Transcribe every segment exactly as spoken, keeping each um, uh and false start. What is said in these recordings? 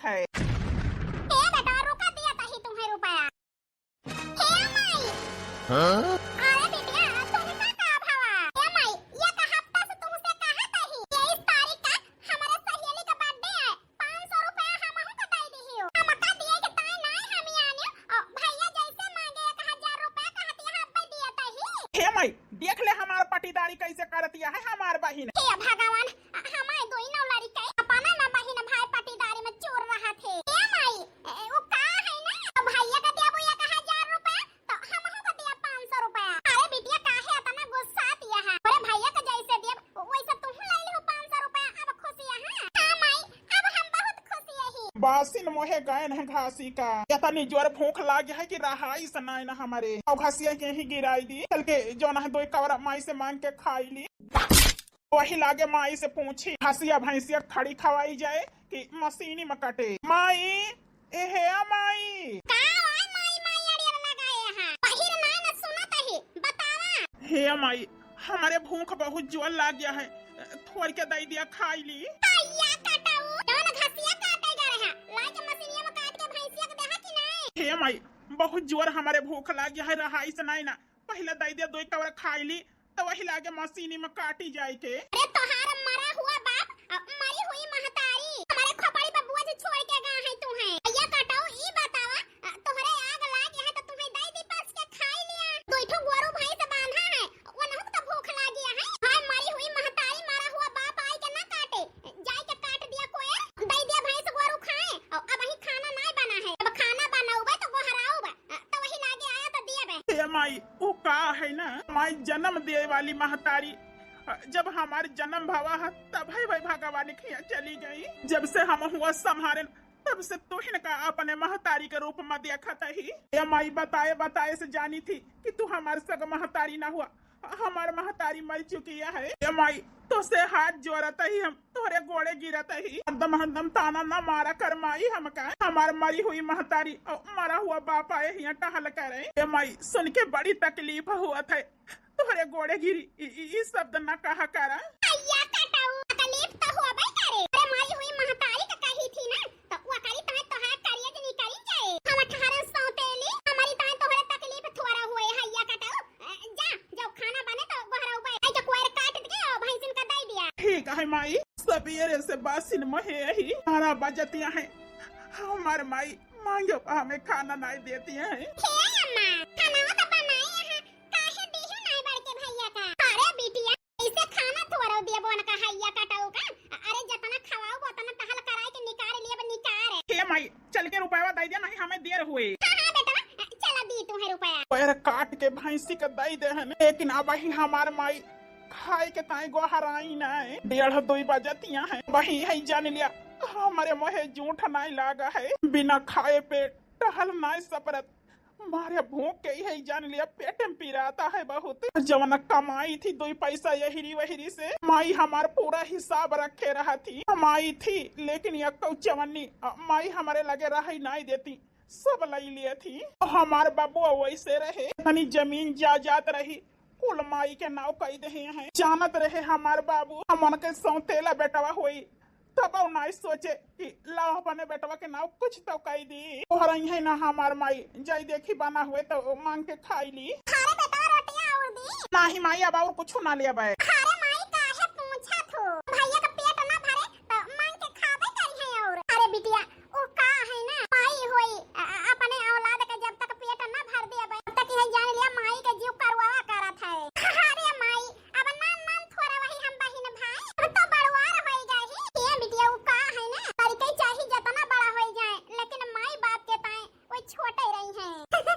है। ए बेटा, रुका, दिया तही तुम्हें रुपया। हे माई। हाँ? अरे बिटिया, तोहरे का का भवा? हे माई, एक हफ्ता से तुमसे कहत ही, तेईस तारीख का हमरे सहेली का birthday है, पाँच सौ रुपया हमहू का दे दिहियो। हमका दिए के ताई नाई हमी आनियो, और भैया जैसे मांगे एक हजार रुपया कहत ही, अब्बे दिया तही। हे माई, देख ले हमार पटीदारी कैसे करतिया है हमार बहिन। हे भगवान, हमारे दोई नौ लड़िका, अपना ना बहिन भाई पटीदारी में चूर रहत है। ए माई, ए, वो का है ना, तो भैया का देबो एक हजार रुपया, तो हमहू का दिया पाँच सौ रुपया। अरे बिटिया, काहे इतना गुस्सातिया है? अरे भैया का जैसे देब, वैसे तुहू ले लिहो पाँच सौ रुपया। अब खुश है? हाँ माई, अब हम बहुत खुश ही। बासिन मोहे गए न घासी का, इतनी जोर भूख लाग है कि रहाई से नाय ना हमारे। और घसिया के ही गिराई दी, चल के जौन है दोई कवरा माई से मांग के खाई ली। वही लागे माई से पूछी, हसिया भैंसिया खड़ी खवाई जाए कि मशीनी में कटे? माई, ए हे माई। का ओए माई, माई अड़ियल लगाए हा? पहिर ना न सुनत ही, बतावा। हे माई, हमरे भूख बहुत जोर लाग गया है, थोड़ के दई दिया खाई ली। अइया कटाऊ, जौन घसिया काटे जा रहा, लाके मशीनिया में काट के भैंसिया के देहा कि नहीं? हे माई, बहुत जोर हमरे भूख लाग गया है, रहाई से नहीं ना। पहिले दई दे, दोई कवर खाई ली, तो वही लागे मशीनी में काटी जाए के। अरे तोहार मरा हुआ बाप, अ, मरी हुई महतारी, हमारे खोपड़ी पे बोझ छोड़ के गा है तू है। अइया कटाऊ, ई बतावा, अ, तोहरे आग लाग है तो तुम्हें दई दी परस के खाई लिया। दो ठो गोरू भैंस बांधा है, उन्हों को तो भूख लागी है। हाय मरी हुई महतारी, मरा हुआ बाप आई के ना काटे, जाए के काट दिया कोयर, दई दिया भैंस गोरू खाए, और अब ही खाना ना बना है। अब खाना बनाऊबे तो गोहराऊबे। आ, तो वही लागे आया तो दिया बे। हे माई, वो का है ना, माई जन्म दे वाली महतारी, जब हमार जन्म भवा है, तब है भाई भगवान के यहाँ चली गई। जब से हम हुआ संभारन, तब से तोहिन का अपने महतारी के रूप में देखत ही। हे माई, बताए बताए से जानी थी कि तू हमार सग महतारी ना हुआ, हमार महतारी मर चुकी है। ए माई, तोसे हाथ जोड़त ही हम, तोहरे गोड़े गिरत ही। हरदम हरदम ताना ना मारा कर माई हमका। हमार मरी हुई महतारी और मरा हुआ बाप आए हियां टहल करे। ए माई, सुन के बड़ी तकलीफ हुआ थे। तोहरे गोड़े गिरी, ई, ई, ई शब्द ना कहा करा। अइया कटाऊ, तकलीफ तो होबे करे। अरे मरी हुई महतारी का कही थी ना, तो वो करी तोहे तोहार करिए के निकरी जाए। हम अठारह सौतेली, हमारी तोहे तोहरे तकलीफ थोड़ा हुए है, अइया कटाऊ। ए, जा, जब खाना बने तो गोहराऊ बे। आई के कोयर काट दे और भैंसिन का दे दिया। ठीक है माई, सबेरे से बासिन मोहे यही बारह बजतिया है। हमार माई मांगे हमें खाना नहीं देती है। हे अम्मा, खाना तो बनाए हैं, काहे दीहू नहीं बड़के भैया का? अरे बिटिया, इसे खाना थोड़ा दिए बोन का हैया कटाऊ का। अरे जतना खवाऊ उतना टहल कराए के निकार लिए निकार। हे माई, चल के रुपया दे दे, नहीं हमें देर हुए। हाँ, हाँ, बेटवा, चला दी तुम्हें रुपया। पैर काट के भैंसी के दे दे हन, लेकिन अब ही हमार माई खाए के ताई गोहराई ना है। डेढ़ दुई बजतिया है, वही है जान लिया, हमारे मुँहे जूठ नाई लागा है। बिना खाए पेट टहल नाई सपरत, मारे भूख के है जान लिया, पेट में पिराता है बहुत। जवन कमाई थी दुई पैसा यहिरी वहिरी से, माई हमार पूरा हिसाब रखे रहा थी। कमाई थी, लेकिन यक्कौ चवन्नी, अ, माई हमारे लगे रह ही नाई देती, सब लई लिए थी। हमार बाबू वैसे रहे, तनी जमीन जायदाद रही, कुल माई के नाव कई देहे हैं। जानत रहे हमार बाबू, हम उनके सौतेला बेटवा होई, तब नाई सोचे कि लाओ अपने बेटवा के नाव कुछ तो कई दी। तोहरा इहे ना हमार माई, जाई देखी बना हुए तो मांग के खाई ली। अरे बेटवा, रोटियां और दी। नाही माई, अब और कुछ ना लेबे। अरे माई, काहे पूछत हो? भैया का पेट ना भरे तो मांग के खाबे करी है और। अरे बिटिया, उ का है ना, माई होई, अ-, अ-, अपने औलाद के जब तक पेट ना भर देबे, तब तक यह जान लिया माई के जीव करुआ करत है। अरे माई, अब नान नान थोड़ा वही हम बहिन भाई, अब तो बड़वार होई गए ही। ये बिटिया, उ का है ना, लड़के चाहे जितना बड़ा होई जाए, लेकिन माई बाप के ताए वो छोटे रही हैं। तो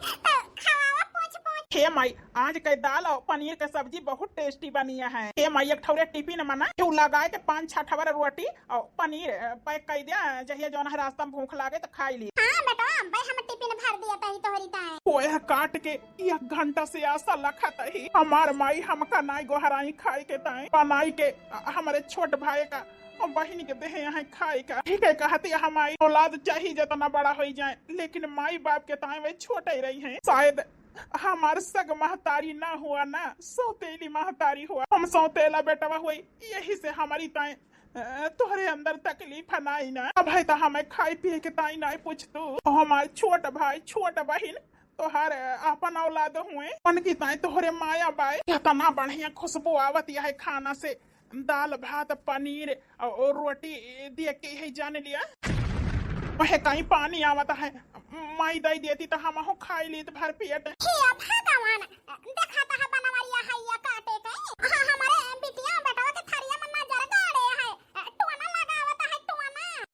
खवावा पूछ पूछ। हे माई, आज के दाल और पनीर के सब्जी बहुत tasty बनी है। हे माई, एक ठौरे टिफिन मना, क्यों लगाए के पाँच छह ठवर रोटी और पनीर, अ, pack कर दिया, जहिया जौन है रास्ता में भूख लागे तो खाई ली। हाँ बेटा, अब्बे हम टिफिन भर दिया तही तोहरी ताए। ओए काट के एक घंटा से आशा लखत ही। हमार माई हमका नाई गोहराई खाए के ताए, बनाई के, अ, हमारे छोट भाई का और बहिन के देहे यहाँ खाए का। ठीक है, कहती है, हमारी औलाद चाहे जितना बड़ा होई जाए, लेकिन माई बाप के ताए वे छोटे ही रही हैं। शायद हमार सग महतारी ना हुआ ना, सौतेली महतारी हुआ। हम सौतेला बेटवा हुई, यही से हमारी ताए अ, तोहरे अंदर तकलीफ है नाई ना। अब है तो हमें खाए पिए के ताई नाई पूछ तू। हमार छोट भाई, छोट बहिन, तोहार, अ, आपन औलाद हुए। उनकी ताई तोहरे माया बाय। इतना बढ़िया खुशबू आवत यह खाना से। दाल, भात, पनीर और, और रोटी दिए के है जान लिया। वह कहीं पानी आवत है। माई दई देती तो हमहू खाई लीत भर पेट। हे भगवान, देखा तो है बनवरिया हैया काटे के। हाँ, हमारे बिटिया बेटवा के थरिया में नजर गाड़े है, टोना लगावत है, टोना।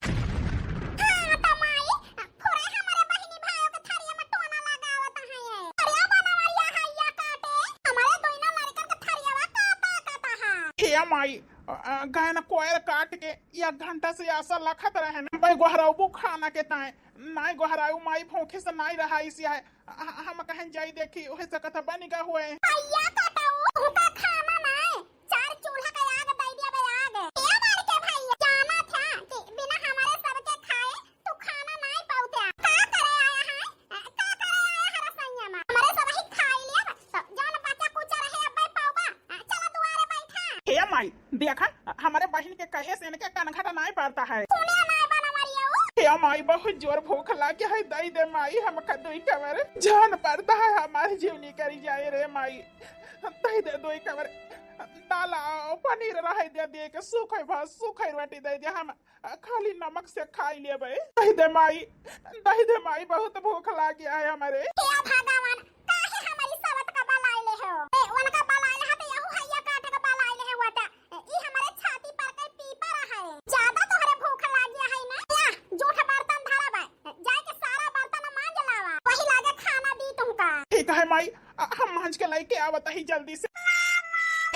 हाँ, तो माई, थोड़े हमारे बहिनी भाइयों के थरिया में टोना लगावत है ये। अरे बनवरिया हैया काटे, हमारे दोनों लड़कन के थरिया में काटा काटा है। हे माई, अ, अ, गहन कोयर काट के एक घंटा से आशा लखत रहे न, भाई गोहराऊ खाना के ताए। नाई गोहराऊ माई भूखे से नाई रहा इसी है। ह-, हम कहें जाई देखी, उहे सकत बन गा हुए। अय्या कटाऊ, उनका खाना नाई, चार चूल्हा का आग दे दिया बे आग। ए मार के भैया, जाना था कि बिना हमारे सबके खाए तू खाना नाई पाउते। का करे आया है? अ, का करे आया है रसोइया में? हमारे सब ही खाई लिया, तो जौन बचा कुचा रहे अब्बे पाउबा। अ, चला दुआरे बैठा। हे माई, देखा, हमारे बहिन के कहे से इनके कनघट नाई पड़ता है। सुनिया नाई बनवरिया उ। हे माई, बहुत जोर भूख लागे है, दई दे माई हमका दुई कवर। जान पड़ता है हमारे जीवनी करी जाए रे माई, दई दे दुई कवर। दाल और पनीर रहे दे, दे के सूखे भात, सूखे रोटी दे दे, हम खाली नमक से खाई लेबे। दई दे माई, दई दे माई, बहुत भूख लागे है हमारे। हे भगवान, काहे हमारी सवत का बलाई ले हो? ए, उनका बलाई ले हा तो यहू हैया काटे का बलाई ले हो वटा। ए, ई हमारे छाती पर के पीपर है। ज्यादा तोहरे भूख लाग गया है ना? या, जूठ बर्तन धरा बा। जाए के सारा बर्तन मांज लावा। वही लागे खाना दी तुमका। ठीक है माई, अ, हम मांज के लेके आवत ही जल्दी से।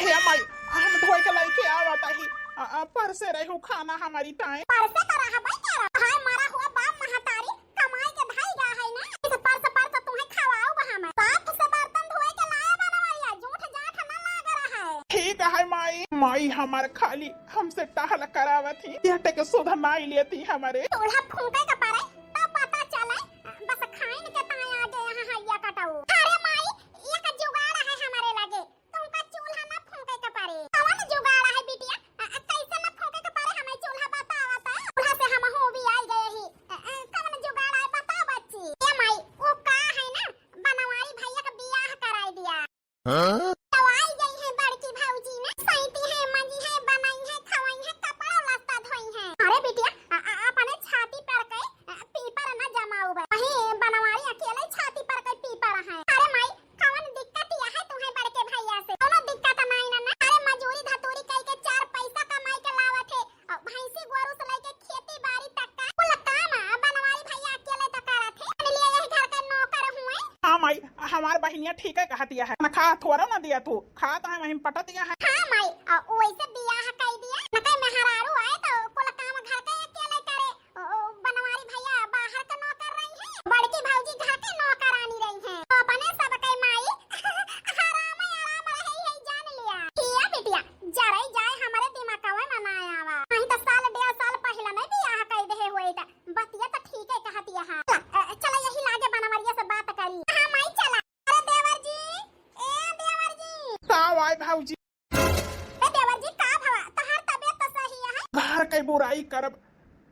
हे माई, हम धोए के लेके आवत ही। अ, अ, परसे रहू खाना हमारी ताए। परसे करा है भाई तेरा। हाय मरा हुआ बाप महतारी, कमाई के धाई गा है ना, इस परस परस तुम्हें खवाऊ बा हम। साफ से बर्तन धोए के लाए बनवरिया, जूठ जाठ न लाग रहा है। ठीक है माई, माई हमार खाली हमसे टहल करावत ही, पेट के सुध नाई लेती हमारे। चूल्हा फूंके के पड़े, तब पता चले, बस खाइन के ताए आ गए यहाँ हैया कटाऊ। अरे माई, एक जुगाड़ है हमारे लगे। तुमका चूल्हा ना फूंके के पड़े। कवन जुगाड़ है बिटिया? अ, अ, कैसे ना फूंके के पड़े? हमें चूल्हा बतावा त। चूल्हा से हम हो भी आई गए ही। अ, अ, कवन जुगाड़ है बता बच्ची। ए माई, वो का है ना, बनवारी भैया का बियाह कराई दिया। हाँ? तो आई गई है बड़की भौजी ना, सैती है, मंजी है, बनाई है, खवाई है, कपड़ा लत्ता धोई है। अरे बिटिया, अ, अ, अपने छाती पर के, अ, पीपर ना जमाऊ बे। वही बनवारी अकेले छाती पर के पीपर है। अरे माई, कवन दिक्कत यह है तुम्हें बड़के भैया से? कौनो दिक्कत नहीं ना, ना। अरे मजूरी धतूरी कई के चार पैसा कमाई के लावत है, और भैंसी गोरू से लेके खेती बाड़ी तक का कुल काम बनवारी भैया अकेले तो करत है। अपने लिए यही घर के नौकर हुए। हाँ माई, हमार बहिनिया ठीक है कहतिया है, तनखा थोड़ा ना दिया तू, खा तो है वहीं पटतिया है। हाँ माई, और वैसे बियाह कई दिया, न कहीं मेहरारू आए तो कुल काम घर के अकेले करे। ओ, ओ, बनवारी भैया बाहर के नौकर रही हैं, बड़की भौजी घर के नौकरानी रही हैं। तो अपने सबके माई हराम आराम रहे है जान लिया। किया बिटिया, जरई जाए हमरे दिमागवा में ना आवा। नहीं तो साल डेढ़ साल पहले में बियाह कई देहे होइत। बतिया तो ठीक है कहतिया है। चला, अ, चला यही लागे बनवरिया से बात करी। हाँ माई चला। अरे देवर जी, ए देवर जी। का आए भौजी? ए देवर जी, का भवा? तोहार तबियत तो सही है? घर के बुराई करब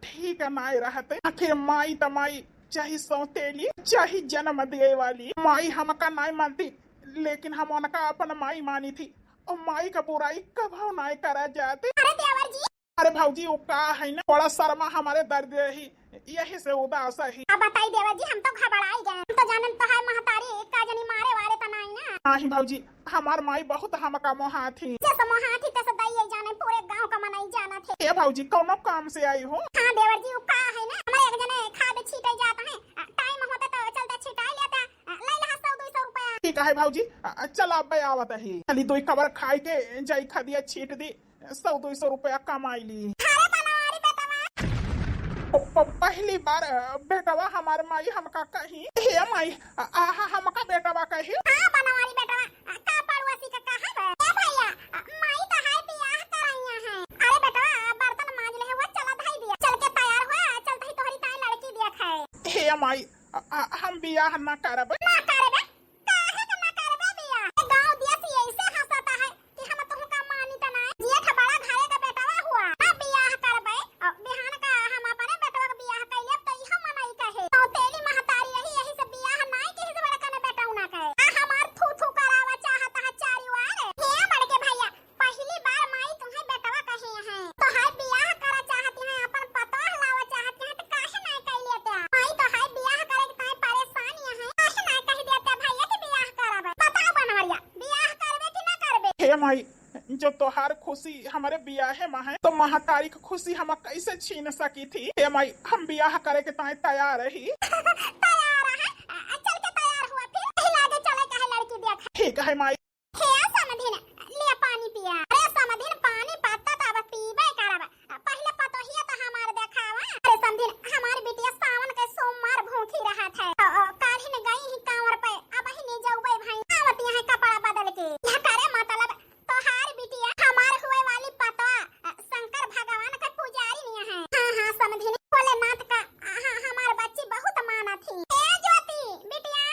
ठीक नाय रहते। आखिर माई त माई, चाहे सौतेली, चाहे जन्म दिए वाली। माई हमका नाय मानती, लेकिन हम उनका अपन माई मानी थी। और माई का बुराई कभो नाय करा जाते। अरे देवर जी। अरे भौजी, वो का है ना, थोड़ा शर्मा हमारे दर्द ही, यही से उदास ही। अब बताई देवर जी, हम तो घबराई गए। हम तो जानन तो है महतारी का जनी मारे वारे तो नाई ना। नहीं भौजी, हमार माई बहुत हमका मोहात ही। जैसे मोहात ही तैसे दाई जाने, पूरे गांव का मनई जानत है। ए भौजी, कौनो काम से आई हो? हाँ देवर जी, वो का है ना, हमारे एक जने खाद छीटे जात है, आ, टाइम होते तो चलते छिटाई लेता, आ, ले लहा सौ दो सौ रुपया। ठीक है भौजी, आ, चल अब आवत ही। खाली दो कवर खाई के जाई खदिया छीट दी। सौ दो सौ रुपया कमाई ली। अरे बनवारी बेटवा। प-, प-, पहली बार, अ, बेटवा हमार माई हमका कही, "हे माई, आ, आ, हमका बेटवा कही।" हाँ बनवारी बेटवा, आ, का पड़ोसी का कहा बे? ए भैया, आ, माई तो है बियाह कराइया है। अरे बेटवा, बर्तन मांज ले हुआ, चला धाई दिया। चल के तैयार हुआ, चलते ही तोहरी ताई लड़की दिया खाए। हे माई, आ, आ, हम बियाह ना करब। ना करबे? काहे के ना करबे बियाह? ए गाँव देश ऐसे हंसता है कि हम तुमका मानी त ना। जेठ बड़ा घरे का बेटवा हुआ, ना बियाह हे माई, जो तोहार खुशी हमरे बियाहे मा है, तो महतारी क खुशी हम कैसे छीन सकी थी? हे माई, हम बियाह करे के ताई तैयार ही। तैयार है? अ, चल के तैयार हुआ फिर। पहले आगे चले के है लड़की देख। ठीक है माई। हे समधिन, ले पानी पिया। अरे समधिन, पानी पत्ता त अब पीबे करब। पहले पतोहिया त हमार देखावा। अरे समधिन, हमार बिटिया सावन के सोमवार भूखी रहत है। ओ, ओ, काल्हिन गई ही कांवर पे, अबहिन जउबे भई। आवत यहाँ कपड़ा बदल के। यह करे मतलब तोहार बिटिया हमार हुए वाली पतवा, अ, शंकर भगवान के पुजारी निया है। हाँ, हाँ, समधिन, भोलेनाथ का, अ, हाँ, हमार बच्ची बहुत मानत ही। ए ज्योति, बिटिया,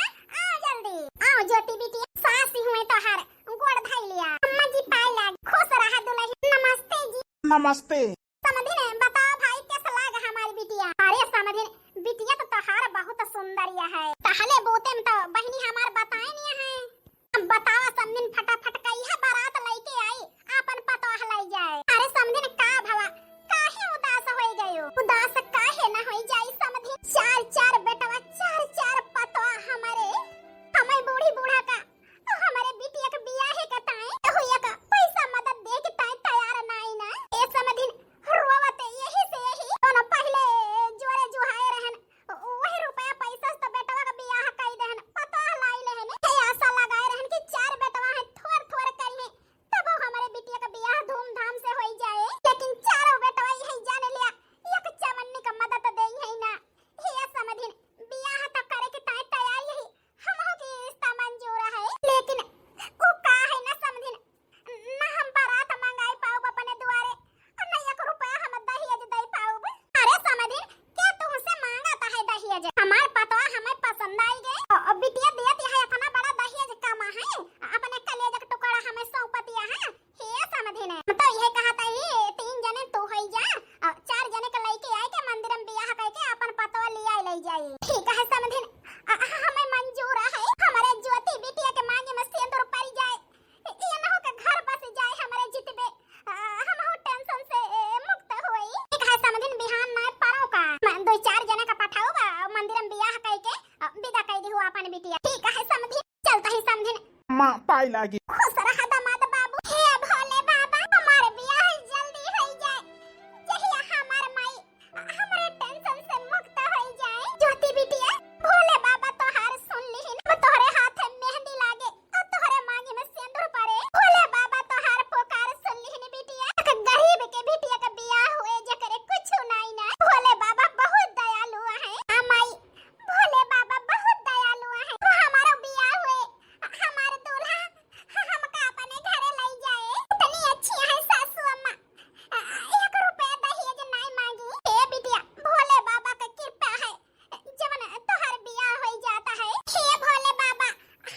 आ जल्दी। आओ ज्योति बिटिया, सास ही हुए तोहार, गोड़ धई लिया। अम्मा जी पाए लाग, खुश रहा दुलही। नमस्ते जी। नमस्ते। समधिन, बताओ भाई, कैसा लाग हमारी बिटिया? अरे समधिन, बिटिया तो तोहार बहुत सुंदर या है। तहले बोते में तो बहिनी हमार बताए निया है। अब बतावा समधिन, फटाफट कहिया बारात लइके आई, आपन पतोह लइ जाए। अरे समधिन, का भवा, काहे उदास होई गयो? उदास काहे ना होई जाई समधिन? चार चार बेटवा, चार चार पतोह हमरे, हमें बूढ़ी बूढ़ा का, हमरे बिटिया के बियाहे के ताई, केहू एक पैसा मदद दे के ताई तैयार नाई ना। ए समधिन, रोवत यही से यही, दोनों पहले जोरे जुहाए रहन, वही रुपया पैसा से तो बेटवा के बियाह कई देहन, पतोह लाई लेहन। हे आशा लगाए रहन कि चार बेटवा हैं, थोर थोर करिहे, तब हमरे बिटिया के बियाह धूमधाम से होई जाए। लेकिन चारों बेटवा यही जाने लिया, एक चवन्नी का मदद देई है ना। हे समधिन, बियाह तो करे के ताई तैयार यही, हमहू के रिश्ता मंजूर है, लेकिन उ का है ना समधिन, ना हम बारात मंगाई पाउब अपने दुआरे, और ना एक रुपया हम दहेज दे पाउब। अरे समधिन, के तुहसे मांगत है दहेज? हमार पतवा हमें पसंद आई गए, और बिटिया दियत है इतना बड़ा दहेज कमा है, अपने कलेजा के टुकड़ा हमें सौंपतिया है। हे समधिन, हम तो यह कहत ही, तीन जने तू होई जा, और चार जने के लइके आए के मंदिर में बियाह करके अपन पतवा लिया ले जाई। ठीक है समधिन, अ, हमें मंजूर है, हमारे ज्योति बिटिया के मांगे में सिंदूर पड़ जाए, ये ना हो के घर बस जाए हमारे जितबे, अ, हम हो tension से, ए, मुक्त होई। ठीक है समधिन, बिहान ना परो का, मैं दो चार जने का पठाओ बा, मंदिर में बियाह करके, अ, विदा कर दी हो अपन बिटिया। ठीक है समधिन। चलता ही समधिन। माँ, पाई लागी। खुश रहा दामाद बाबू। हे भोले बाबा, हमार बियाह जल्दी होई जाए, जहिया हमार माई हमरे tension से मुक्त होई जाए। ज्योति बिटिया, भोले बाबा तोहार सुन लिहिन, अब तोहरे हाथ में मेहंदी लागे और तोहरे मांगी में सिंदूर पड़े। भोले बाबा तोहार पुकार सुन लिहिन बिटिया। एक गरीब के बिटिया का बियाह हुए, जेकरे कुछ नाई ना, भोले बाबा बहुत दयालु है। हाँ माई, भोले बाबा बहुत दयालु है। वो हमारो बियाह हुए, हमार दूल्हा हमका अपने घरे लई जाए। इतनी अच्छी है सासू अम्मा, एक रुपया दहेज नाई मांगी। ए बिटिया, भोले बाबा का कृपा है, जवन तोहर बियाह होई जाता है। हे भोले बाबा,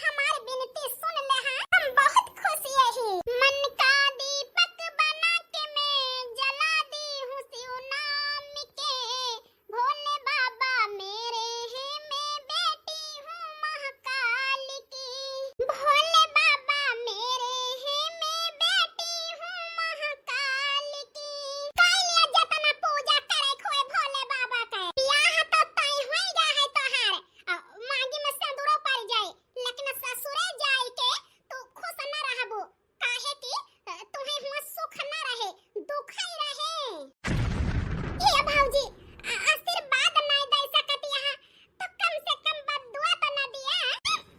हमार विनती सुन ले हाँ, हम बहुत खुश यही। मन का दीपक बना के मैं जला दी हूँ शिव नाम के, भोले बाबा मेरे हैं, मैं बेटी हूँ महाकाल की। भोले बाबा मेरे हैं, मैं बेटी हूँ महाकाल की। कइलिया जतना पूजा करे खोए भोले बाबा के। बियाह तो तय होई गा है तोहार। अ, मांगी में सिंदूरो पड़ जाए, लेकिन ससुरे जाए के तू खुश न रहबू। काहे कि, अ, तुहे हुआ सुख न रहे, दुख ही रहे। ए भौजी, अ, आशीर्वाद नहीं दे सकत यहाँ, तो कम से कम बद्दुआ तो न दिया।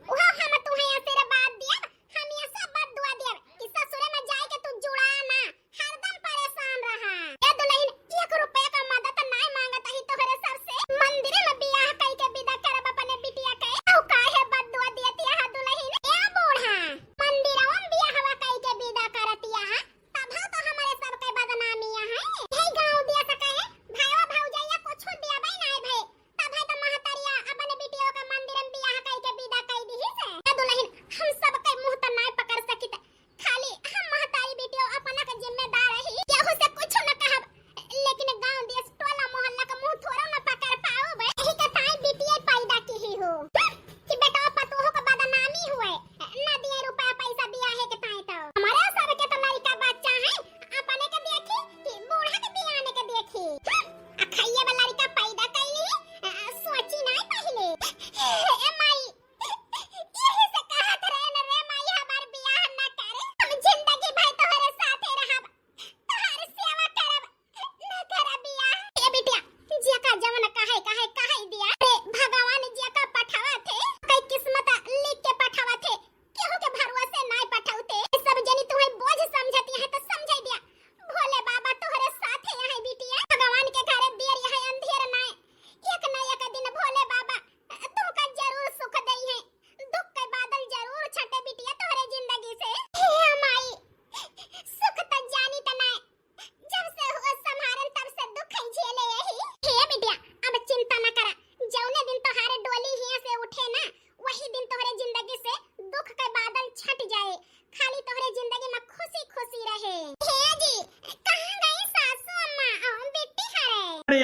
वो हम तुहे आशीर्वाद दिया, हम ये सब बद्दुआ दिया कि ससुरे में जाए के तू जुड़ा ना, हरदम परेशान रहा। ए दुल्हन, एक रुपया का मदद नहीं मांगत ही तोहरे सर से। मंदिर में बियाह कई के विदा करब अपने बिटिया के। तू काहे बद्दुआ देती है दुल्हन? ए बूढ़ा, मंदिरवा में बियाहवा कई के विदा करतिया है, तब तो हमारे सबके बदनामी है। हे गाँव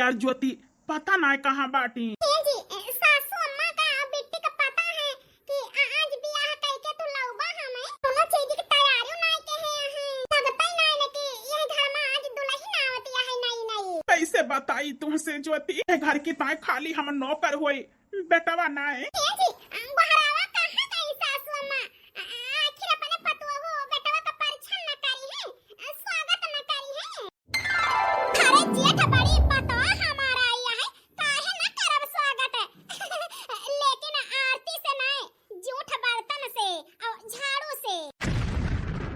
अरे ज्योति, पता नाय कहाँ बाटी। ए जी, ए, सासू अम्मा का और बिट्टी का पता है कि आ-, आज बियाह कइके तू लौबा हमें। कोनो चीज की तैयारी नाय के है, हैं। लगतै नाय न कि यह घर में आज दुल्हन आवत है नई नई। कैसे बताई तुमसे ज्योति, ये घर की ताय खाली हम नौकर होई, बेटवा नाय। ए जी, बहरावा कहाँ गई सासू अम्मा? आ-, आखिर अपने पतोहू बेटवा का परीक्षण न करी है, स्वागत न करी है। अरे जेठ बड़ी पतोह हमार आई है, काहे न करब स्वागत? लेकिन आरती से नाय, जूठ बर्तन से और झाड़ू से।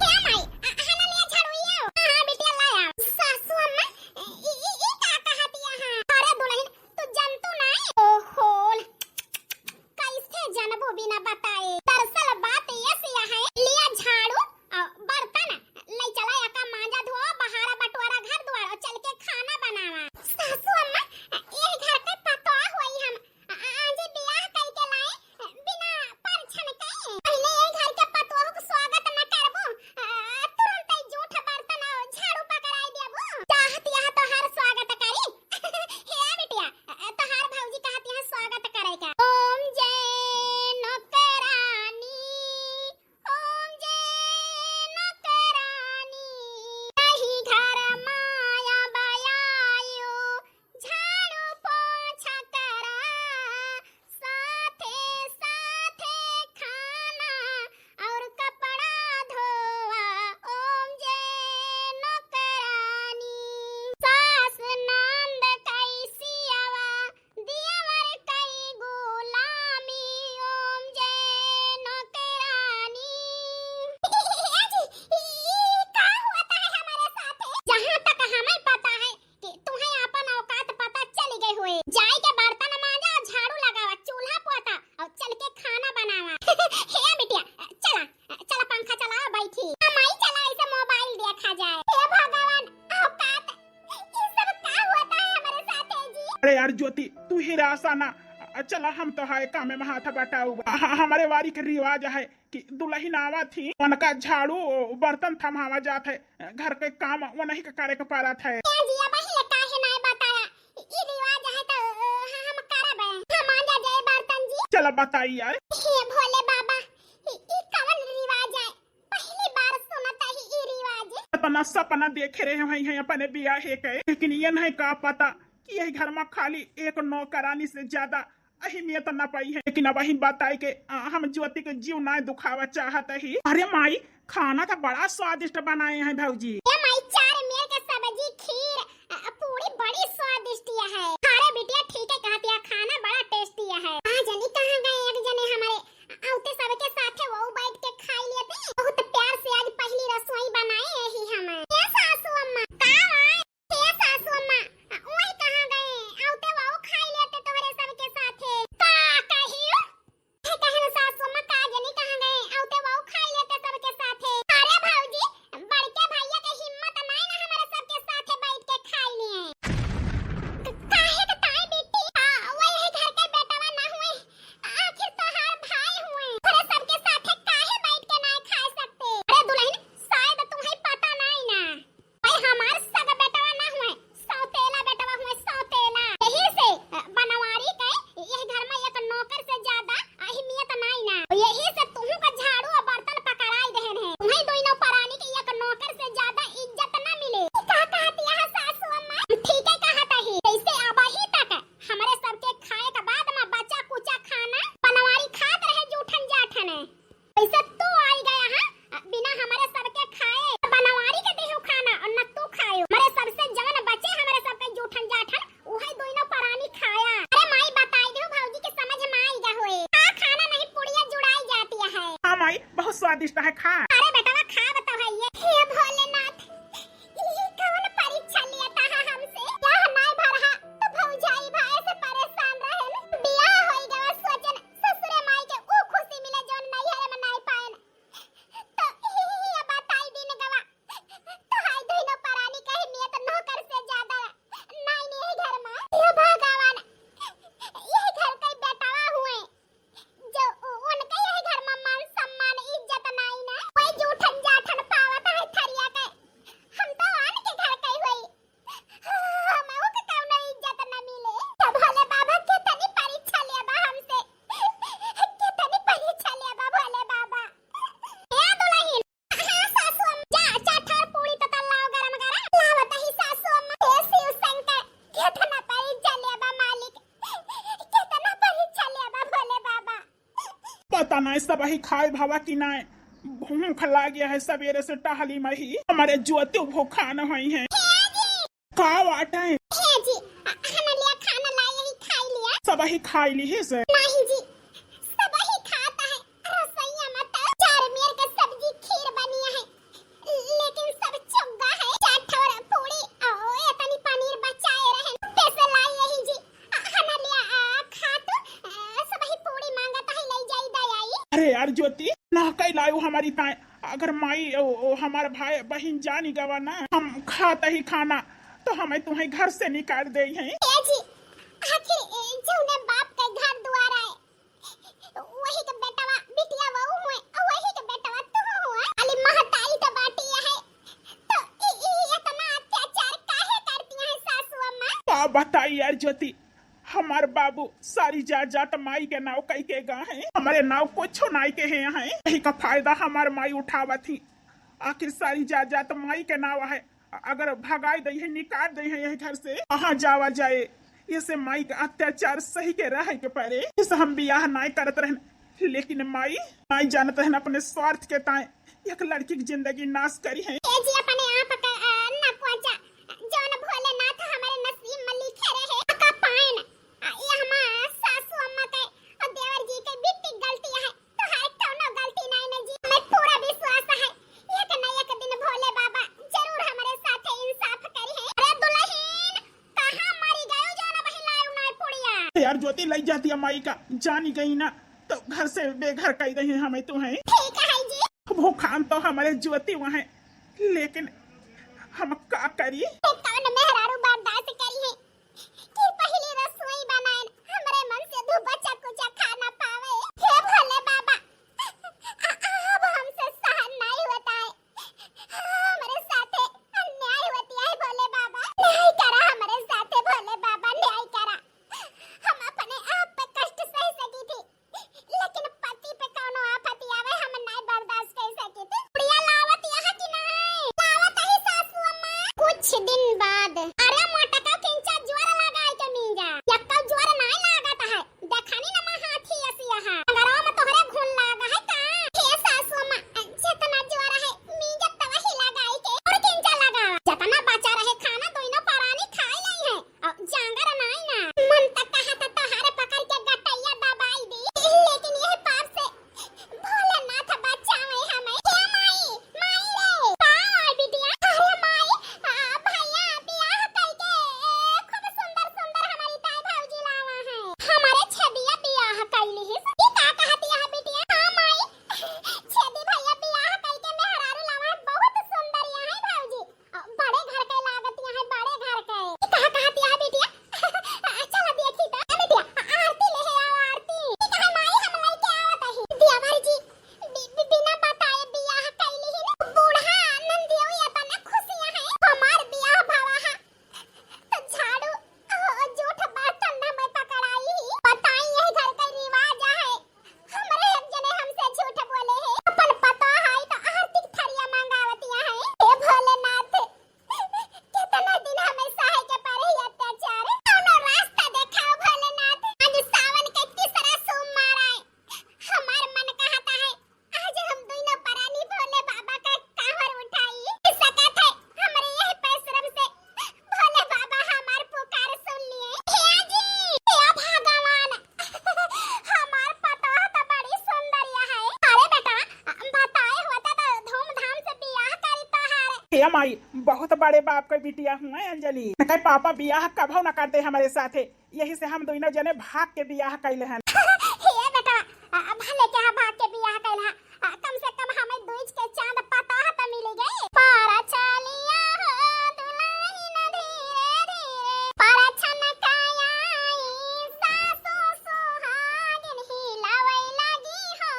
ए माई, आ, है ना लिया झाड़ू ये? हाँ, हाँ, बिटिया लाया। सासू अम्मा, ई, ई, ई का कहत यहाँ? अरे दुल्हन, तू जनतू नाय? ओहो, कैसे जनबू बिना बताए? दरअसल बात ये सिया है, लिया झाड़ू और बर्तन, ले चला एका मांजा धोआ, बहारा बटोरा घर द्वार और चल के खाना बनावा। सासू अम्मा, ये घर के पतोह होई हम, आ-, आज बियाह कइके लाए, बिना परछन के। पहिले ये घर के पतोह के स्वागत न करबू, आ, तुरंत ही जूठ बर्तन और झाड़ू पकड़ाई देबू। चाहत यहाँ तोहार स्वागत करी। हे बिटिया, तोहार भौजी कहत यहाँ स्वागत करे का। ओम जय नौकरानी, ओम जय नौकरानी, नहीं घर माया बयायो, झाड़ू पोछा करा, साथे साथे खाना और कपड़ा धोआ। ओम जय नौकरानी, सास नंद कैसी आवा, दियावर कई गुलामी। ओम जय नौकरानी। ए जी, ई, ई का होता है हमारे साथे? जहाँ तक हमें पता है, कि तुम्हें आपन औकात पता चल गए हुए। जाए के बर्तन मांजा, झाड़ू लगावा, चूल्हा पोता और चल के खाना बनावा। हे बिटिया, चला, चला पंखा चला, बैठी। हाँ माई, चला ऐसे मोबाइल देखा जाए। हे भगवान, औकात, ये सब का होता है हमारे साथ है जी? अरे यार ज्योति, तू ही रासा ना, चला हम तो हाय काम में हाथ बटाऊ। ह-, हमारे वारी के रिवाज है कि दुल्हन आवा थी, उनका झाड़ू बर्तन थमावा जात है, घर के काम उन्हीं के करे के पड़त है। ए जी, अबही ले काहे नाय बताया? ई, ई रिवाज है तो, अ, हम करब। हम आ जा जाए बर्तन जी। चला बताई यार। हे भोले बाबा, ई, ई कवन रिवाज है? पहली बार सुनत है ई रिवाज। इतना सपना देखे रहे हैं, हैं अपने बियाहे के, लेकिन ये नहीं का पता कि यही घर में खाली एक नौकरानी से ज्यादा अहमियत न पाई है, लेकिन अबही बताई के, आ, हम ज्योति के जीव नाय दुखावा चाहत ही। अरे माई, खाना तो बड़ा स्वादिष्ट बनाए हैं भौजी। ए माई, चार मेर के सब्जी, खीर, आ, पूरी बड़ी स्वादिष्ट है। अरे बिटिया, ठीक है कहत है, खाना बड़ा tasty है। आ जनी कहाँ गए एक जने हमारे, आउते सबके साथे वो बैठ के खाई लेते। बहुत प्यार से आज पहली रसोई बनाए ही हम। ए सासू अम्मा, का माई? हे सासू अम्मा, आ, ओए कहाँ गए? आउते वाओ खाई लेते तोहरे सबके साथे। का कहियो? हे कहन सासू अम्मा, का जनी कहाँ गए? आउते वाओ खाई लेते सबके साथे। अरे भौजी, बड़के भैया के हिम्मत नाय ना हमारे सबके साथे बैठ के खाई लिए। क-, काहे के ताई बेटी? आ, वही घर के बेटवा ना हुए, आखिर तोहार भाई हुए। तोहरे सबके साथे काहे बैठ के नाय खा सकते? अरे दुल्हन, शायद तुम्हें पता नाय ना। भाई हमार सग बेटवा ना हुए, सौतेला बेटवा हुए, सौतेला। यही से, अ, बनवारी के यह घर में एक नौकर से ज्यादा अहमियत नाई ना। यही से तुहू का झाड़ू और बर्तन पकड़ाई देहन है। तुम्हें दोनों परानी के एक नौकर से ज्यादा इज्जत ना मिले। ई का कहत यह सासू अम्मा? ठीक है कहत ही। जैसे अबही तक हमरे सबके खाए के बाद में बचा कुचा खाना बनवारी खात रहे जूठन जाठन। वैसे तू आई गया है, बिना हमारे सबके खाए, बनवारी के देहु खाना और न तू खायो। हमारे सबसे जवन बचे हमारे सबके जूठन जाठन, उहे दोनों परानी खाया। अरे माई बताई देहु भौजी के समझ में आई गा होए। का खाना नहीं पुड़िया जुड़ाई जाती है। हाँ माई, बहुत स्वादिष्ट है, खा। अरे बेटवा खा बताओ है ये। हे भोलेनाथ, ई कौन परीक्षा लिया था हमसे? यह नाय भरहा, तो भौजाई भाई से परेशान रहे न। बियाह होई गवा सोचन, ससुरे माई के ऊ खुशी मिले जौन नैहरे में नाय पाएन। तो ई बताई दिन गवा, तो हाय दुइनो परानी कही नियत नौकर से ज्यादा नाय नहीं घर में। हे भगवान, यह घर के बेटवा हुए, जो उ-, उनके यही घर में मान सम्मान इज्जत नाई ना। वही पता नाहीं सबही खाए भवा कि नाहीं, भूख लागे है, सबेरे से टहली मही। हमरे ज्योति भूखान होइहैं। का बात है? हे जी, अ, हमारे लिए खाना लाई, यही खाई लिया। सबही खाई लिहिस? नाहीं जी, सबही खात है। रसोईया में तो चार मेर के सब्जी खीर बनी है, लेकिन सब चुग्गा है। चार ठौर पूड़ी, ओ, एतनी पनीर बचाए रहे, पैसे लाई यही जी। अ, हमारे लिए, अ, खा तो, अ, सबही पूड़ी मांगत है, ले जाई दे आई। अरे यार ज्योति, ना कई लायो हमारी ताए। अगर माई, ओ, ओ, हमार भाई बहिन जानी गवा ना, हम खात ही खाना, तो हमें तुम्हें घर से निकाल देई हैं। ए जी, आखिर, ए, जौने बाप के घर दुआर है, वही के बेटवा, बिटिया वहू हुए, वही के बेटवा तू हुआ। अली महतारी तो बाटी है, तो ई, ई इतना अत्याचार काहे करती हैं सासू अम्मा? का बताई यार ज्योति, हमार बाबू सारी जायदाद माई के नाव कई के गा हैं, हमारे नाव कुछो नाई के हैं, हैं। यही का फायदा हमार माई उठावत ही। आखिर सारी जायदाद माई के नाव है, अगर भगाई दई है, निकाल दई है यही घर से, कहाँ जावा जाए? इसे माई का अत्याचार सही के रहे के परे, इसे हम बियाह नाई करत रहन, लेकिन माई नाई जानत रहन अपने स्वार्थ के ताए एक लड़की की जिंदगी नाश करी है। ए जी, अपने आप का, अ, न कोचा, जौन भोलेनाथ हमारे नसीब में लिखे रहे, का पाएन, अ, ये हमार सासू अम्मा के और देवर जी के बिट्टी गलती है, तोहार कौनो गलती नहीं न जी। हमें पूरा विश्वास है, एक न एक दिन भोले बाबा जरूर हमारे साथे इंसाफ करी है। अरे दुल्हन, कहाँ मरी गयो जौन बहिलायो नाई पुड़िया? यार ज्योति लई जाती है माई का, जानी गई ना तो घर से बेघर कई दही हमें तू है। ठीक है जी। भूखान तो हमारे ज्योति वहाँ है, लेकिन हम का करी? कौन मेहरारू बर्दाश्त करी है कि पहली रसोई बनाए, हमरे मन से दू बचा कुचा खा ना पावे। हे भोले बाबा, अ-, अब हमसे सहन नहीं होता है, हमरे साथे अन्याय होती है भोले बाबा, न्याय करा हमरे साथे भोले बाबा, न्याय करा। हम अपने आप पे कष्ट सह सकी थी, लेकिन पति पे कौनो आफत आवे, हम नाई बर्दाश्त कर सकी थी। पुड़िया लावत यहाँ कि नाई? लावत ही सासू अम्मा। कुछ दिन बाद, अरे मोटका किंचा ज्वर लगाई के मींजा, यक्का ज्वर नाई लागत है, देखनी न माँ हाथी असी यहाँ। घरवा में तोहरे घुन लागा है का? हे सासू अम्मा, जितना ज्वर है, मींजा तवा ही लगाई के और किंचा लगावा। जितना बचा रहे खाना, दोनों परानी खाई लाई है। अ, जांगर नाई ना। मन त कहत तोहार पकड़ के गटैया दबाई दी, लेकिन यही पाप से भोलेनाथ बचावे हमें। हे माई, माई रे। का है बिटिया? अरे माई, अ, भैया बियाह कइके, ए, खूब सुंदर सुंदर हमारी ताई भौजी लावा है। हमारे छेदिया बियाह कइली ही। ई का कहती है बिटिया? हाँ माई, छेदी भैया बियाह कइके मेहरारू लावा है, बहुत सुंदर यहाँ है भौजी। अ, बड़े घर के लागत यहाँ है, बड़े घर के। ई कहा कहत यहाँ बिटिया? अ, चला देखी तो। ए बिटिया, अ, आरती ले है, आओ आरती। ई कहा माई हम लेके आवत ही। देवर जी, बि-, बि-, बिना बताए बियाह कइली ही ना। बूढ़ा नंदियो ये तना खुशियाँ है। हमार बियाह भवा है। तो झाड़ू, अ, जूठ बर्तन ना मैं पकड़ाई ही। बताई यही घर के रिवाज है। हमरे एक जने हमसे झूठ बोले है, अपन पता है तो आरती के थरिया मंगावतिया है। हे भोलेनाथ, कितना दिन हमें सहे के पड़े ही अत्याचार, कौनो रास्ता देखाओ भोलेनाथ। आज सावन के तीसरा सोमवार है, हमार मन कहता है आज हम दोनों परानी भोले बाबा का कांवर उठाई। सकत है हमरे यही परिश्रम से भोले बाबा हमार पुकार सुन लिए। हे जी, हे भगवान, हमार पतोह तो बड़ी सुंदर है। अरे बेटा, बताए होता तो धूमधाम से बियाह करी तोहार। हे माई, बहुत बड़े बाप के बिटिया हुआ अंजलि। न कहे पापा बियाह कभो न करते हमरे साथे। यही से हम दोनों जने भाग के बियाह कइले हन। हे बेटा, अ, भले के हाँ भाग के बियाह कइल हा, अ, कम से कम हमें दूज के चांद पतोह त मिल गई। पर चलिया हो दुल्हन धीरे धीरे, पर छन काया ई सासु सुहागिन हिलावे लगी हो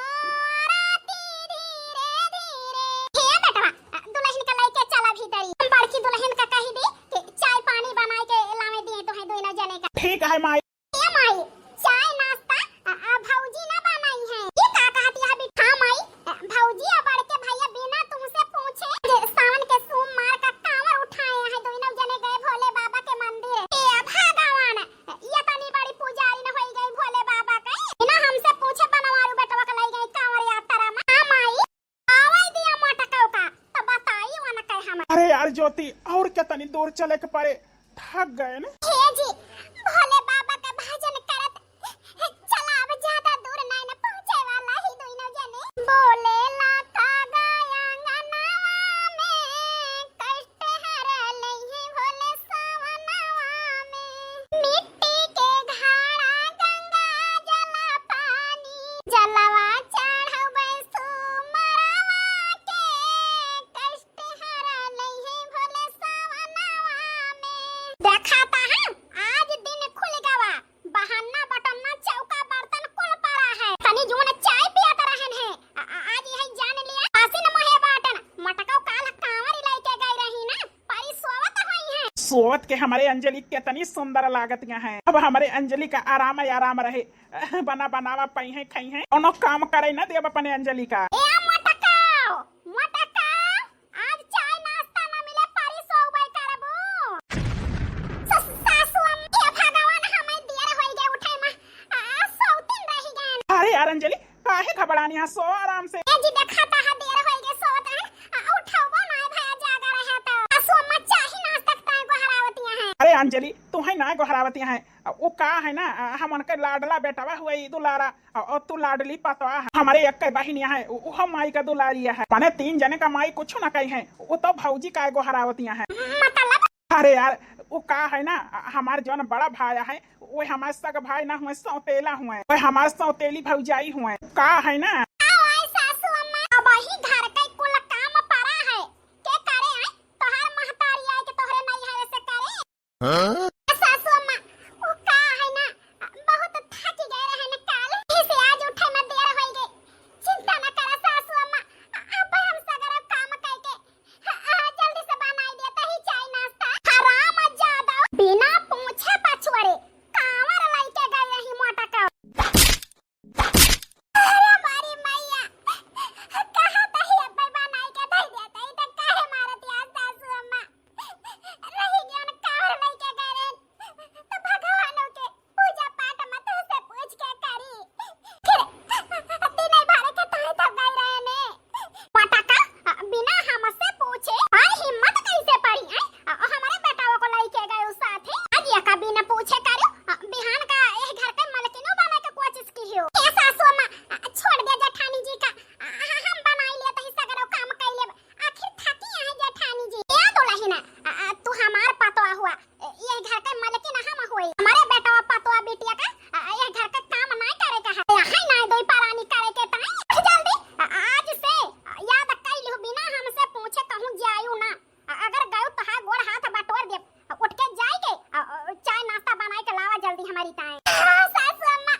राती धीरे धीरे। हे बेटवा, अ, दुल्हन का लइके चला भीतरी। हम बड़की दुल्हन का कही दी कि चाय पानी बनाए के लावे दिए तोहे दोनों जने का। ठीक है माई। ए माई, चाय नाश्ता, अ, अ, भौजी ना बनाई है। ये का कहत यह बिठा माई? अ, भौजी आ बड़के भैया बिना तुमसे पूछे जे सावन के सोमवार का कांवर उठाए हैं, दोनों जने गए भोले बाबा के मंदिर। ए भगवान, ये तनी बड़ी पुजारी न होई गई भोले बाबा के। बिना हमसे पूछे बनवारू बेटवा के लाई अरे यार ज्योति, और केतनी दूर चले के पड़े, थक गए न। हे जी, भोले बाबा का भजन करत चला, अब ज्यादा दूर नहीं न पहुँचे वाला ही दोनों जने। बोले लाता गाया अंगनवा में, कष्ट हर लइहे भोले सवनवा में। मिट्टी के घड़ा गंगा जला पानी, जलवा चढ़ावे सुमरवा के, कष्ट हर लइहे भोले सवनवा में। देखाता है आज दिन खुल गवा, बहाना बटन्ना चौका बर्तन कुल पड़ा है। तनी जून चाय पियत रहन है, आ, आ, आज यही जान लिया। आसिन मोहे बाटन, मटकौ काल कांवर लइके गई रही ना, परी सोवत हुई है। सोवत के हमरे अंजलि केतनी सुंदर लागतिया है। अब हमरे अंजलि का आराम ही आराम रहे, बना बनावा पइहैं खइहैं, कौनो काम करे न देब अपने अंजलि का। ए मटकौ, मटकौ, आज चाय नाश्ता न मिले, परी सोवै करबू। स-, सासू अम्मा, हे भगवान, हमें देर होई गए उठे में, आ, सौतीन रही गए। अरे यार अंजलि, काहे घबरानी है, सो आराम से। ए जी, देखाता है देर होई गए, सोवत है, आ, उठौबो ना भया जागा रहे तो। सासू अम्मा चाय नाश्ता के ताई गोहरावतिया है। अरे अंजलि, तू है ना गोहरावतिया है, आ, वो का है ना, आ, हम उनके लाडला बेटवा हुए ई दुलारा, आ, और तू लाडली पतवा है। हमारे एक के बहिन यहाँ है, उ, उहो माई का दुलारी है। माने तीन जने का माई कुछ ना कही है, वो तो भौजी का एगो हरावतिया है। मतलब? अरे यार, वो का है ना, आ, हमार जौन बड़ा भाई है, वो हमार सग भाई ना हुए, सौतेला हुए, वो हमार सौतेली भौजाई हुए। का है ना? आओ आए सासू अम्मा, अब ही घर के कुल काम पड़ा है, के करे आए? तोहार महतारी आए के तोहरे नहीं है वैसे करे? हाँ? सासू अम्मा, उ का है ना, बहुत थक गए रहे न काल, इसे आज उठे में देर होई गई। चिंता न करा सासू अम्मा, अब हम सगरा काम करके, आ, जल्दी से बनाई देता ही चाय नाश्ता। हराम जादा, बिना पूछे पछुआरे कांवर लइके गए रही मोटा का। अरे हमारी मैया, कहा तही अब्बे बनाई के दे देते ही तो काहे मारत यार सासू अम्मा? रही ज्ञान कावर लइके गए रहे, तो भगवानों के पूजा पाठ मत से पूछ के करी। फिर दिने भर के तहे तो गए रहे ने। पटका, बिना हमसे पूछे और हिम्मत कैसे पड़ी है? आ, हमारे बेटाओं को लेके गए उस साथ है। आज ये का बिना पूछे करो, आ, बिहान का ये घर के मलकिनो बने के कोशिश की हो। ए सासू अम्मा, आ, छोड़ दे जेठानी जी का, आ, हम बनाई लेते ही सगरो काम कर लेब। आखिर थकी है जेठानी जी। ए दुलहिना, आ, आ, तू हमार पतवा हुआ, ये घर के मलकिन हम होई। हमारे बेटवा पतवा बिटिया का, आ, ये घर के काम नाय करे का है। यही नाय दोई परानी करे के ताई। जल्दी, आ, आज से, आ, याद कई लिहु, बिना हमसे पूछे कहूँ जायु ना। आ, अगर गयु तो हा गोड़ हाथ बटोर देब। आ, उठ के जाई के, आ, आ, चाय नाश्ता बनाई के लावा जल्दी हमारी ताई। हाँ, सासू अम्मा,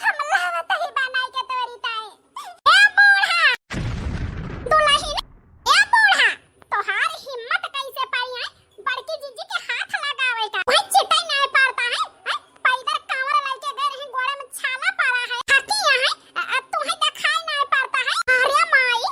हम लावत ही बनाई के तोरी ताई। ए बूढ़ा, दुलहिन, ए बूढ़ा, तोहार हिम्मत कैसे पड़ी है बड़की जीजी के हाथ लगावे का? वही चिटई नहीं पड़ता है, हैं? पैदल कांवर लेके गए रही, गोड़े में छाला पड़ा है, थकी है, अ, अ, तुम्हें दिखाई नहीं पड़ता है? अरे माई,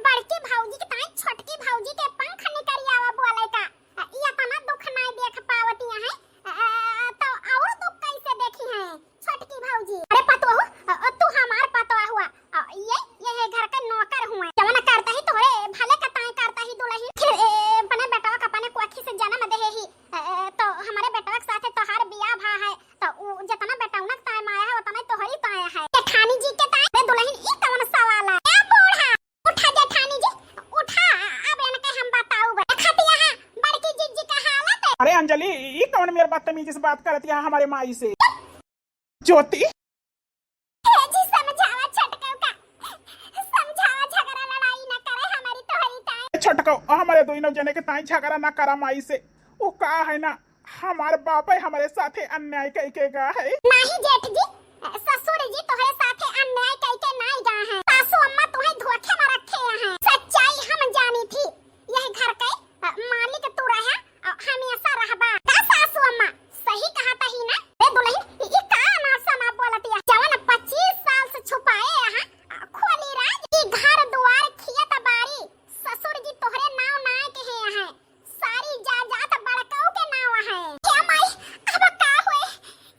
बड़की भौजी के ताई छोटकी भौजी के पंख निकरियावा बोले का, अ, ये इतना दुख नहीं देख पावती है, अ, अ, तो और दुख कैसे देखी है? छोटकी भौजी। अरे पतोहू, अ, अ, तू हमार पतोह हुआ। अ, ये, ये है घर का नौकर हुआ। जवन करता ही तोहरे भले का ताई करता ही दुलहिन। फिर, ए, अपने बेटवा का अपने कोखी से जन्म देहे ही। अ, अ, तो हमारे बेटवा के साथे तोहार बियाह भा है। तो उ जितना बेटौना के ताई माया है, उतना ही तोहरी ताई है। जेठानी जी के ताई, अरे दुलहिन, ई कवन सवाल है? ए बूढ़ा, उठा जेठानी जी, उठा, अब इनके हम बताऊ बे। देखत यहाँ बड़की जीजी का हालत है। अरे अंजलि, ई कौन मेर बदतमीजी से बात करत यहाँ हमारे माई से? ज्योति। हे जी, समझावा छोटकऊ का, समझावा, झगड़ा लड़ाई ना करे हमारी तोहरी ताई। छोटकऊ, हमारे दोनों जने के ताई झगड़ा ना करा माई से। वो का है ना, हमार बापे हमरे साथे अन्याय कइके गा है। नाही जेठ जी, ससुर जी तोहरे साथे अन्याय कइके नाई गा है। सासू अम्मा तुहे धोखे में रखे हैं। सच्चाई हम जानी थी। यह घर के, अ, मालिक तू रहा, अ, हमेशा रहबा। का सासू अम्मा, सही कहत ही ना? ए दुलहिन, ई, ई का अनाप शनाप बोलत या? जवन पच्चीस साल से छुपाए यहाँ, अ, खोली राज। ई घर दुआर खेत बारी ससुर जी तोहरे नाव नाय के है यहाँ। सारी जायदाद बड़कऊ के नाव है। हे माई, अब का होए?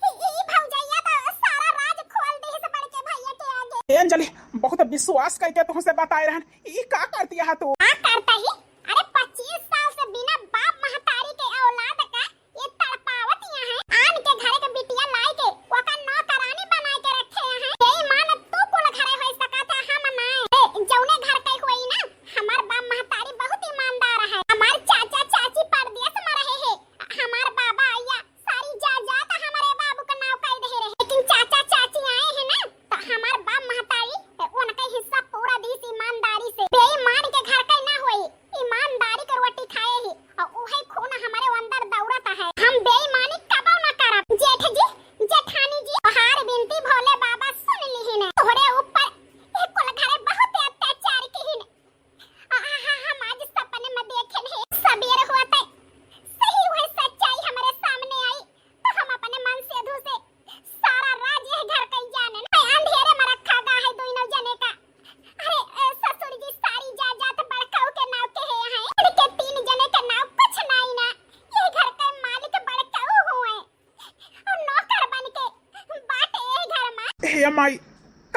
ई, ई भौजैया तो सारा राज खोल दिहिस बड़के भैया के आगे। ए अंजलि, बहुत विश्वास कइके तुहसे बताए रहन, ई का करती है तू? का करता ही? अरे पच्चीस साल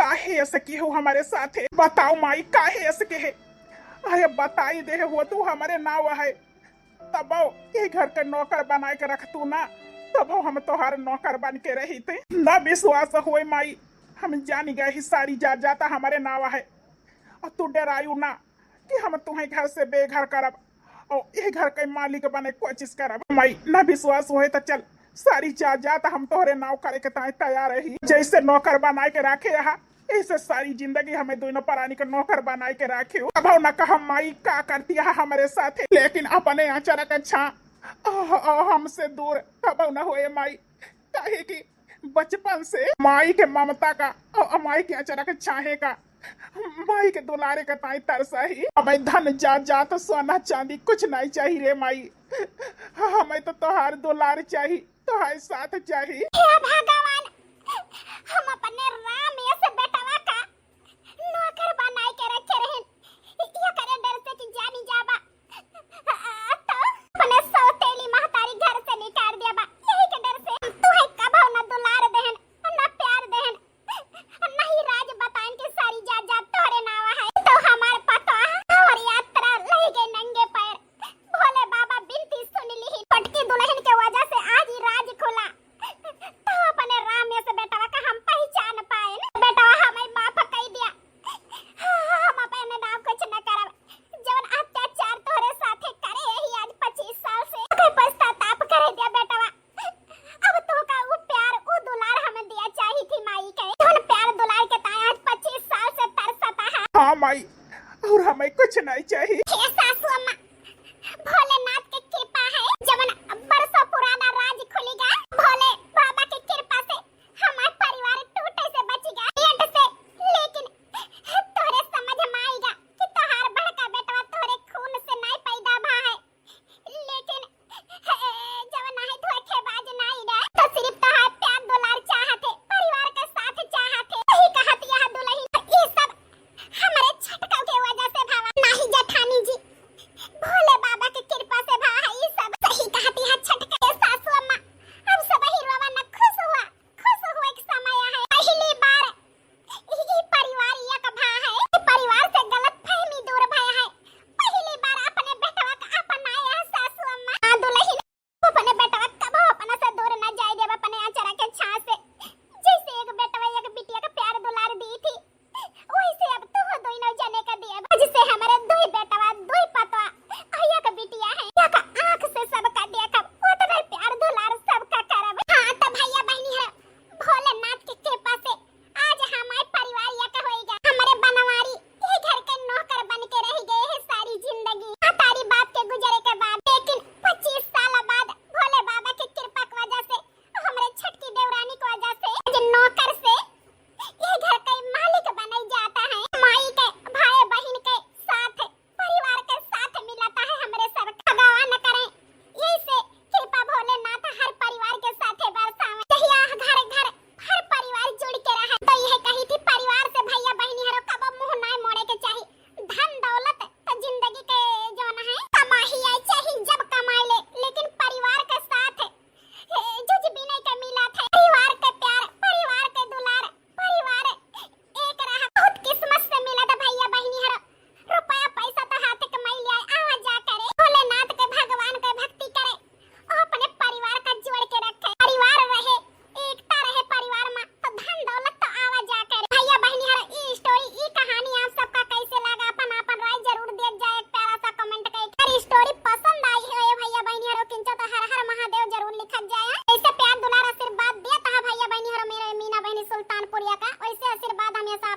काहे ऐसे किहे हो हमरे साथे? बताओ माई, काहे ऐसे किहे? अरे बताई देहे हो तू हमरे नाव है, तबो ये घर के नौकर बनाए के रखतू ना, तबो हम तोहार नौकर बन के रहिते। ना विश्वास होए माई, हम जानी गए ही सारी जायदाद हमरे नाव है, और तू डरायू ना कि हम तुहे घर से बेघर करब और ये घर के मालिक बने कोशिश करब। माई, ना विश्वास होए तो चल, सारी जायदाद हम तोहरे नाव करे के ताई तैयार रही। जैसे नौकर बनाए के राखे हा, ऐसे सारी जिंदगी हमें दोनों परानी के नौकर बनाए के राखे हो। अब ना कहा माई का करती है हमरे साथे, लेकिन अपने आचरा के छाँह, आह, आह, हमसे दूर कबो ना होए माई, काहे कि बचपन से माई के ममता का और माई के अचरा के छाहे का, माई के दुलारे का ताई तरसा ही। अब धन जायदाद सोना चांदी कुछ नहीं चाहिए रे माई, हमें तो तोहार दुलार चाही, तोहार साथ चाही। हे भगवान, हम अपने राम यस बेटवा का नौकर बनाए के रखे रहन, ये करे डर से कि जानी जाबा तो अपने सौतेली महतारी घर से निकाल दिया बा। यही के डर से हम तुहे कबो न दुलार देहन, न प्यार देहन, नहीं राज बताइन कि सारी जायदाद तोहरे नावा है। तो हमार पतवा हमार यात्रा लई गए नंगे पैर। भोले बाबा बिनती सुन ली, छोटकी दुलहिन के वजह से आज ही राज खुला। तो अपने राम यस बेटवा का हम पहचान पाएन। बेटवा हमें माफ कई दिया, हम अपने नाम कुछ न करब। जवन अत्याचार तोहरे साथे करे यही आज पच्चीस साल से, ओके पश्चाताप करे दिया बेटवा। अब तोहका उ प्यार, उ दुलार हमें दिया चाही थी माई के, जवन प्यार दुलार के ताई आज पच्चीस साल से तरसता है। हाँ माई, और हमें कुछ नहीं चाहिए। हे सासू अम्मा, भोलेनाथ के कृपा है, जवन बरसों पुराना राज खुली गा। भोले बाबा के कृपा से हमार परिवार टूटे से बची गा, पेट से। लेकिन तोहरे समझ में आइगा कि तोहार बड़का बेटवा तोहरे खून से नहीं पैदा भा है, लेकिन जवन नहीं धोखेबाज नहीं रहे, तो सिर्फ तोहार प्यार दुलार चाहत है, परिवार के साथ चाहत है। यही कहत यह दुलहिन, ई सब हमरे छटकव के वजह से भावा। नाही जेठानी जी, भोले बाबा के कृपा से भा है ई सब। सही कहती है छटका के सासू अम्मा। अब सब ही रोवा न, खुश हुआ, खुश हुआ एक समय है। पहली बार ई, ई परिवार एक भा है, ई परिवार से गलतफहमी दूर भय है। पहली बार अपने बेटवा का अपनाया है सासू अम्मा। आ दुलहिन अपने बेटवा कबो अपना से दूर न जाए देब, अपने अचरा के छाँह से। जैसे एक बेटवा एक बिटिया का प्यार दुलार दी थी, वैसे अब तू दोनों जने का दिया। आज से हमारे दुई बेटवा, दुई पतवा, और एक बिटिया है। एक आँख से सबका देखब, उतना प्यार दुलार सबका करब। हाँ, तो भैया बहनी है, भोलेनाथ के कृपा से आज हमार परिवार एक होइगा। हमरे बनवारी ये घर के नौकर बन के रह गए हैं सारी जिंदगी। महतारी बाप के गुजरे के बाद, लेकिन पच्चीस साल बाद भोले बाबा के कृपा की वजह से, हमरे छटकी देवरानी की वजह से, आज नौकर से ये घर के मालिक बनल जाता है। माई के, भाई बहन के साथ, परिवार के साथ मिलता है हमरे सब। भगवान करे यही से कृपा भोलेनाथ हर परिवार के साथे बरसावे। जहिया घर घर हर परिवार जुड़ के रहे। तो यह कही थी, परिवार से भैया बहनी हरो कबो मुंह नाय मोड़े के चाही। धन दौलत तो जिंदगी के जौन है कमाही है, चाहे जब कमाए ले, लेकिन परिवार के साथ, ए, जुज बिनय के मिला थे। परिवार के प्यार, परिवार के दुलार, परिवार एक रहा। बहुत किस्मत से मिला था भैया बहनी हरो। रुपया पैसा तो हाथ के मैल आए, आवा जा करे, भोलेनाथ के, भगवान के भक्ति करे, और अपने परिवार का जोड़ के रखे। परिवार रहे, एकता रहे परिवार में, तो धन दौलत तो आवा जा करे। भैया बहनी हरो, ई story, ई कहानी आप सबका कैसे लगा, अपन अपन राय जरूर दिया जाए, एक प्यारा सा comment करके। अगर story पसंद आई है भैया बहनी हरो किंचो, तो हर हर महादेव जरूर लिखा जाए। ऐसे प्यार दुलार आशीर्वाद दिया था भैया बहनी हरो मेरे मीना बहनी सुल्तानपुरिया का, वैसे आशीर्वाद हमेशा